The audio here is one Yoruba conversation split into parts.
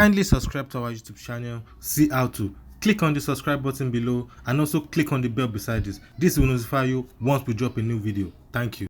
Kindly subscribe to our YouTube channel, see how to. Click on the subscribe button below and also click on the bell beside this. This will notify you once we drop a new video. Thank you.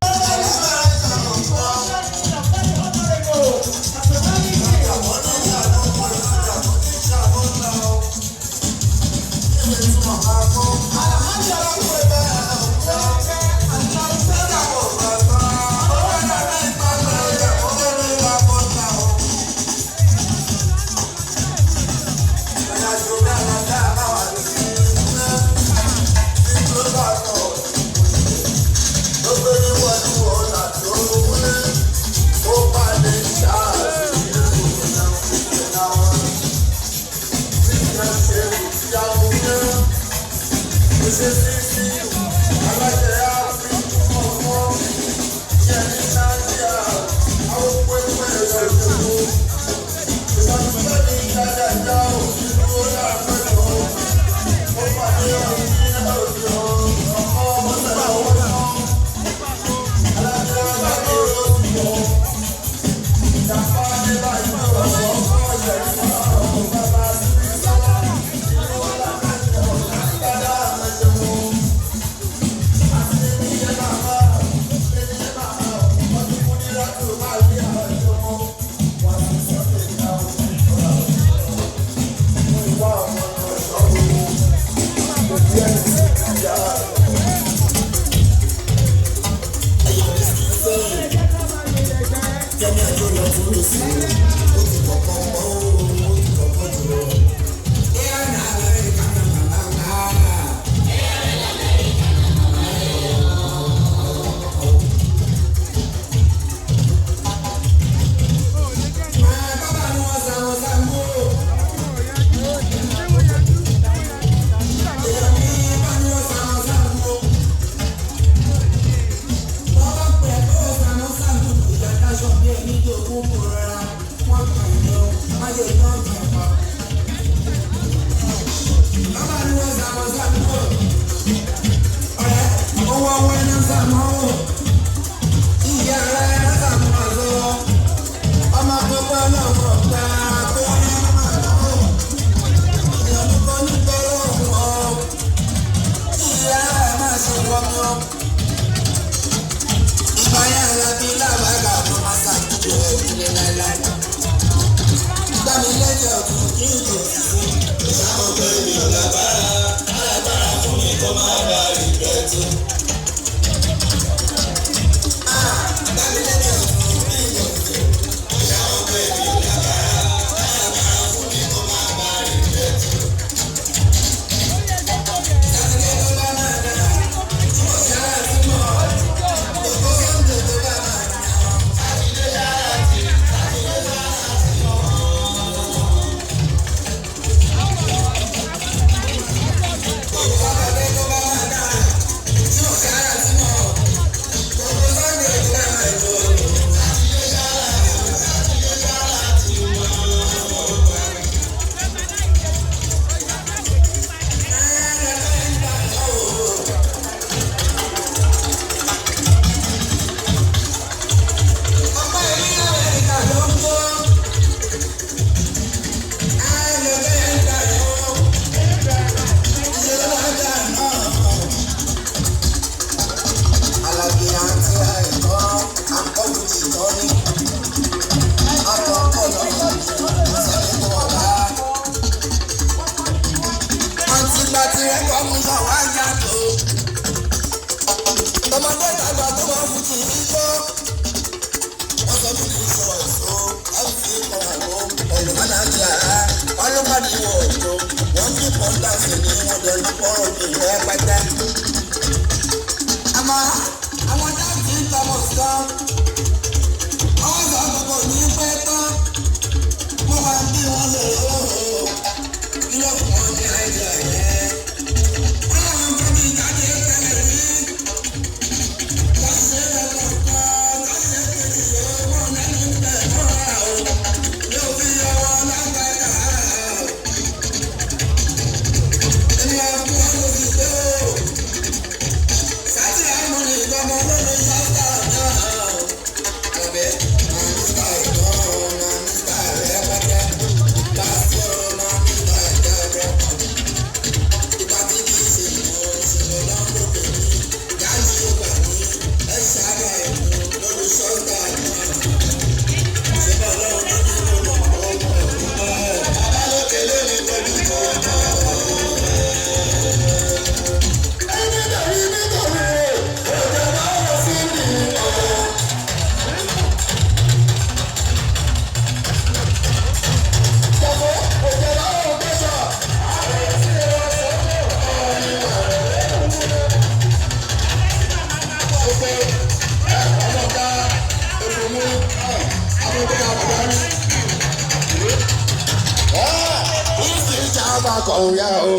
Bá kọ̀ ọ̀yà o.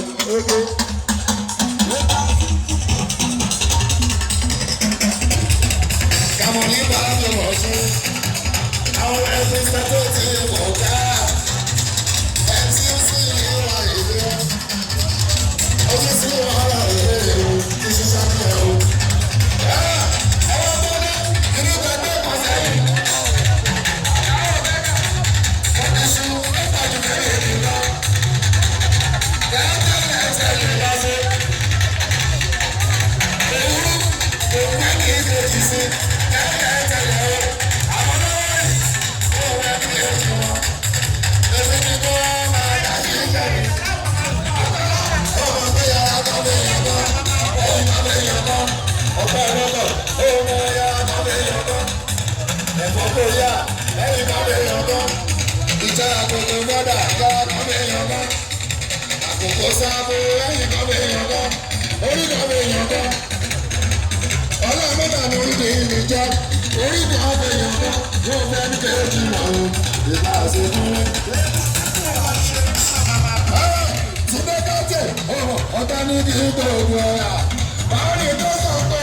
Kàmọ́ ní bá mi wọ̀ sí. Àwọn ẹgbẹ́ sẹ́tò tí mò ń ká. MC sí ìwà ìlú. Ojú sí wàhálà ìlú. Ìṣiṣẹ́ mi ò. Ẹ̀wọ̀n tó ní inú gbẹgbẹ́ kan sẹ́yìn. Iṣu ó pàjù kẹ́lẹ́ èdè lọ. Tẹ́lẹ̀ tẹ́lẹ̀ lọ́sẹ̀. Òwúrú òwú ẹni ìkejì sí. Tẹ́lẹ̀ tẹ́lẹ̀ o. Àwọn olówó yìí òwú ẹni ìkejì wọn. Èmi ni kó máa dá sí ìkẹyìn. Ọmọ pé yàrá kan lè yàn kan. Ẹ̀yìn kan lè yàn kan. Ọ̀pẹ lọ́kọ̀. Ọmọ yàrá kan lè yàn kan. Ẹ̀fọ́ kò yá. Ẹ̀yìn kan lè yàn kan. Ìjà àkókò mọ́dà yàrá kan lè yàn kan. Àkókò sábò ẹ̀yìn kan lè yàn kan. Orí kan lè yàn kan. Ọlọ́run mẹ́ta ni oríṣi ìrìn jẹ́. Orí kan lè yàn kan. Yóò fẹ́ ní kéèjì mọ̀ o. Ìbá ṣe fún mi. Túndé kájẹ̀ ọ̀rọ̀ ọ̀tá ní kí n gbogbo ọ̀yà. Báwo ni tó sọ pé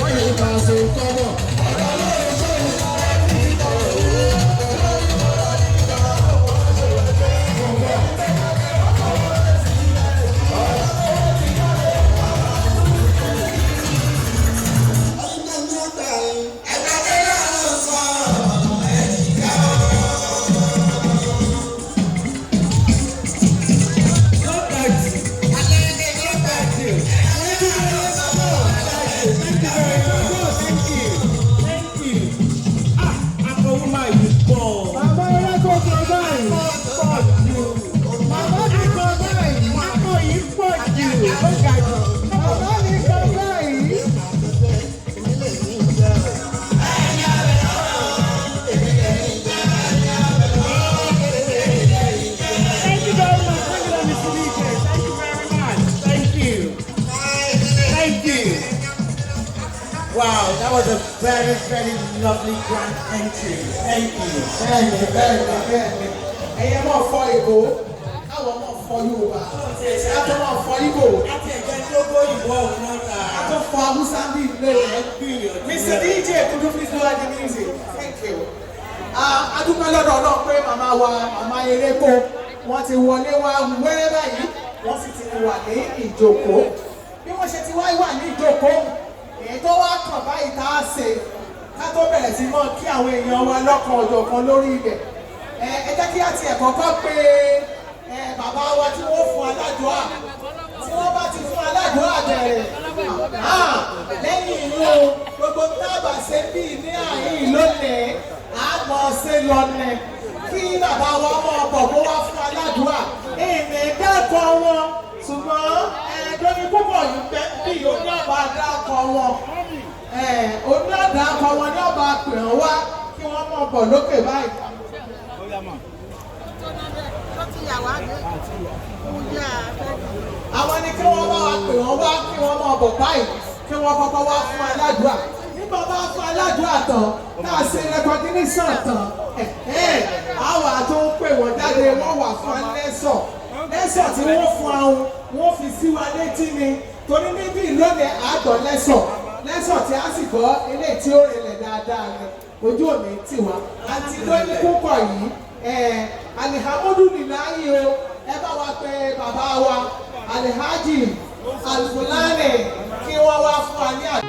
kí n máa ṣe kọ́bọ̀? Ọ̀tá lórí sóhun. Thank you. Thank you. Ah, akọ̀wé yìí pọ̀. Bàbá eré kò kọ báyìí. Pọ̀ jù. Bàbá mi kọ báyìí. Akọ yìí pọ̀ jù. Ó ga jù. Bàbá mi kọ báyìí. Thank you very much. Thank you, Mr. DJ. Thank you very much. Thank you. Thank you. Wow, that was a very, very lovely grand entry. Thank you. Bẹ́ẹ̀ni, bẹ́ẹ̀ni, bẹ́ẹ̀ni. Ẹyẹ máa fọ Èkó, káwọn máa fọ Yorùbá, ká tó máa fọ Ìgbò, Láti ẹ̀jẹ̀ tí ó gbóyìnbó ọ̀hún náà ta. ká tó fọ Haúsá ní ilé rẹ̀. Gbìyànjú. Mr. DJ, could you please lower the music? Thank you. A dúpẹ́ lọ́dọ̀ Ọlọ́run pé màmá wa, màmá Eréko, wọ́n ti wọlé wá wẹ́rẹ́ báyìí, wọ́n sì ti wà ní ìjókòó. Bí wọ́n ṣe ti wá wà ní ìjókòó, èyí tó wá kàn báyìí tá a ṣe ká tó bẹ̀rẹ̀ sí mọ́ kí àwọn èèyàn wa lọ́kan ọ̀jọ̀kan lórí ibẹ̀. Ẹ jẹ́ kí á tiẹ̀ kọ́kọ́ pé bàbá wa tí wọ́n fún aládùá, tí wọ́n bá ti fún aládùá bẹ̀rẹ̀. Lẹ́yìn ìlú gbogbo tábà ṣe bí ní àyín lónìí, àmọ́ ṣe lọ́nẹ̀ kí bàbá wa mọ̀ bọ̀ kó wá fún aládùá. Ìní dákọ̀ wọn, ṣùgbọ́n ẹ̀ẹ́dọ́ni púpọ̀ yìí bẹ́ bí oníọ̀bà dákọ̀ wọn. Oníọ̀dàkọ̀ wọn ní ọba pè wọ́n wá kí wọ́n mọ̀ bọ̀ lókè báyìí. Àwọn ni kí wọ́n bá wa pè wọ́n wá kí wọ́n mọ̀ bọ̀ báyìí kí wọ́n kọ́kọ́ wá fún aládùá. Nígbà bá fún aládùá tán, tá a ṣe recognition tán, àwa tó ń pè wọ́n jáde wọ́n wà fún alẹ́sọ̀. Lẹ́sọ̀ tí wọ́n fún àwọn wọ́n fi sí wa létí ni torí níbí lónìí àádọ́ lẹ́sọ̀. Lẹ́sọ̀ tí a sì gbọ́ eléyìí tí ó rinlẹ̀ dáadáa ni ojú òní tì wá. Àti lóní púpọ̀ yìí, alihamudulilayi o, ẹ bá wa pè bàbá wa Alhaji Alfulani kí wọ́n wá fún wa ní àdúrà.